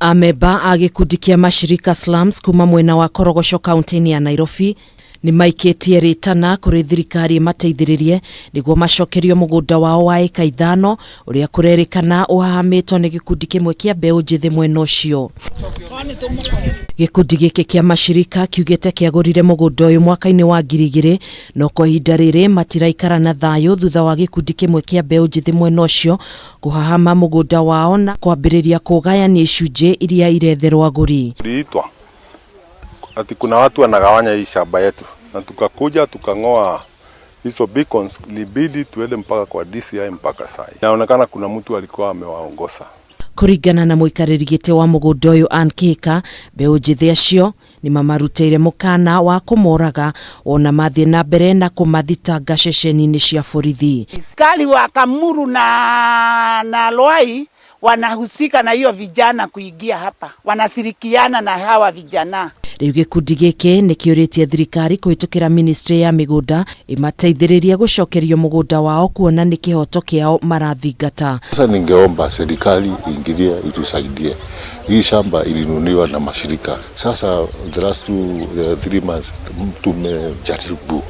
Amemba a gĩkundi kĩa Mashirika Slums kuma mwena wa Korogocho kaunti-inĩ ya Nairobi nĩ maikĩtie rĩtana kũrĩ thirikari ĩmateithĩrĩrie nĩguo macokerio mũgũnda wao wa ĩka ithano ũrĩa kũrerĩkana ũhahamĩtwo nĩ gĩkundi kĩmwe kĩa mbeũ njĩthĩ mwena ũcio. Gĩkundi gĩkĩ kĩa Mashirika kiugĩte kĩagũrire mũgũnda ũyũ mwaka-inĩ wa 2000 no kwa ihinda rĩrĩ matiraikara na thayũ thutha wa gĩkundi kĩmwe kĩa mbeũ njĩthĩ mwena ũcio kũhahama mũgũnda wao na kwambĩrĩria kũũgayania icunjĩ iria iretherwo agũri. Tuliitwa ati kuna watu wanagawanya hii shamba yetu, na tukakuja tukang'oa hizo beacons, ilibidi tuende mpaka kwa DCI mpaka sai. Inaonekana kuna mtu alikuwa amewaongoza. Kũringana na mũikarĩri gĩtĩ wa mũgũnda ũyũ Ann Kĩhĩka, mbeũ njĩthĩ acio nĩ mamarutĩire mũkana wa kũmoraga wona mathiĩ na mbere na kũmathitanga ceceni-inĩ cia borithi. Askari wa Kamulu na Ruai wanahusika na hiyo vijana kuingia hapa, wanashirikiana na hawa vijana. Rĩu gĩkundi gĩkĩ nĩ kĩũrĩtie thirikari kũhĩtũkĩra ministry ya mĩgũnda ĩmateithĩrĩrie gũcokerio mũgũnda wao kuona nĩ kĩhoto kĩao marathingata. Sasa ningeomba serikali iingilie itusaidie. Hii shamba ilinunuliwa na mashirika. Sasa the last 2, 3 months tumejaribu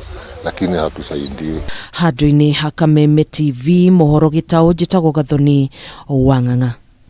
lakini hatusaidiwi. Handũ-inĩ ha Kameme TV mohoro gĩtaũ, njĩtagwo Gathoni Wang'ang'a.